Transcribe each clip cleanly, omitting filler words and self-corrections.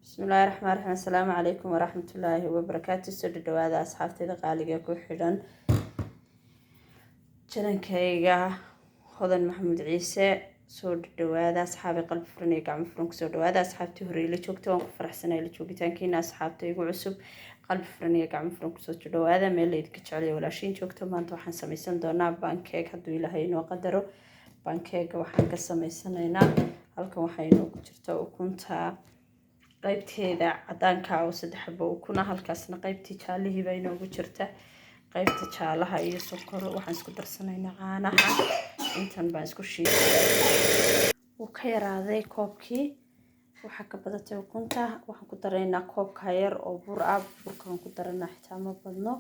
Bismillaahi raxmaan raxiim. Assalaamu calaykum waraxmatullaahi wabarakaatu. Soo dhadhawaada asxaabteyda qaaliga ku xidhan channelkayga Hodan Maxamuud Ciise. Soo dhadhawaada asxaabi, qalbi furan iyo gacmo furan kusoo dhawaada. Asxaabtii hore ila joogta, waan ku faraxsanay la joogitaankiina. Asxaabta igu cusub, qalbi furan iyo gacmo furan kusoo dhawaada. Meel laydinka jeceliyo walaashiin joogto. Maanta waxaan samaysan doonaa pancake, hadduu Ilaahay inoo qadaro. Pancake waxaan ka samaysanaynaa, halkan waxaa inoogu jirta ukunta qaybteeda cadaanka oo saddex xabo ukuna, halkaasna qaybtii jaalihiiba inoogu jirta, qaybta jaalaha iyo sokor. Waxaan isku darsanaynaa caanaha, intan baan isku shiiday. Wuu ka yaraaday koobkii, waxaa ka badatay ukunta. Waxaan ku daraynaa koobka yar oo bur ah. Burkaan ku daranaa xitaa ma badno,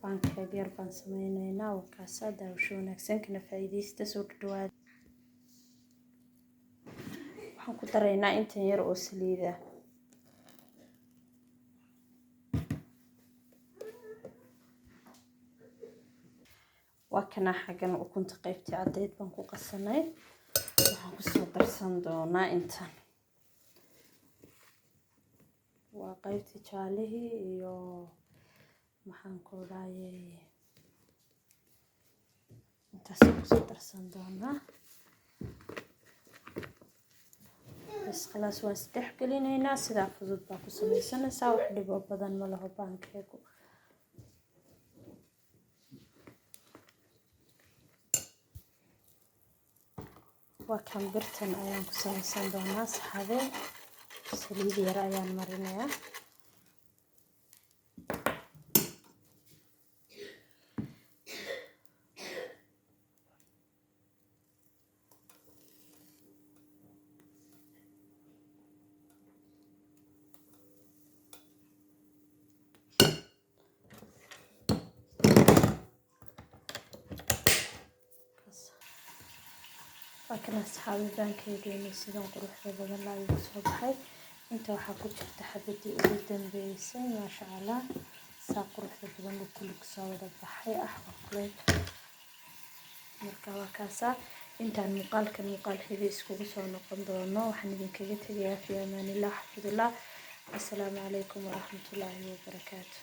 pancake yar baan sameynaynaa. Wakaasa, daawasho wanaagsan, kana faa'iidaysta. Soo dhadhawaada. Waxaan ku daraynaa intan yar oo saliida. Waa kana xaggan ukunta qaybtii caddeyd baan ku qasanay. Waxaan kusoo darsan doonaa intan, waa qaybtii jaalihii iyo maxaan ku dhahayay, intaasaan kusoo darsan doonaa. Bas, khalaas, waan isdhex gelinaynaa. Sidaa fudud baa ku samaysanaysaa, wax dhibo badan ma laho pancake-gu. Waa kan, birtan ayaan ku samaysan doonaa saxaabee. Saliid yar ayaan marinayaa. Waa kan asxaabi, pancake-geeni sidan quruxda badan la igu soo baxay. Inta waxaa ku jirta xabadii ugu dambeysay. Maasha Allah, saa quruxda badan uu kulli kusoo wada baxay. Ah, waa kuleyl. Marka waa kaasaa. Intaan muuqaalkan muuqaal xiga iskugu soo noqon doono, waxaan idinkaga tegayaa fi amaanillah, xafidullah. Assalaamu calaykum waraxmatullaahi wabarakaatu.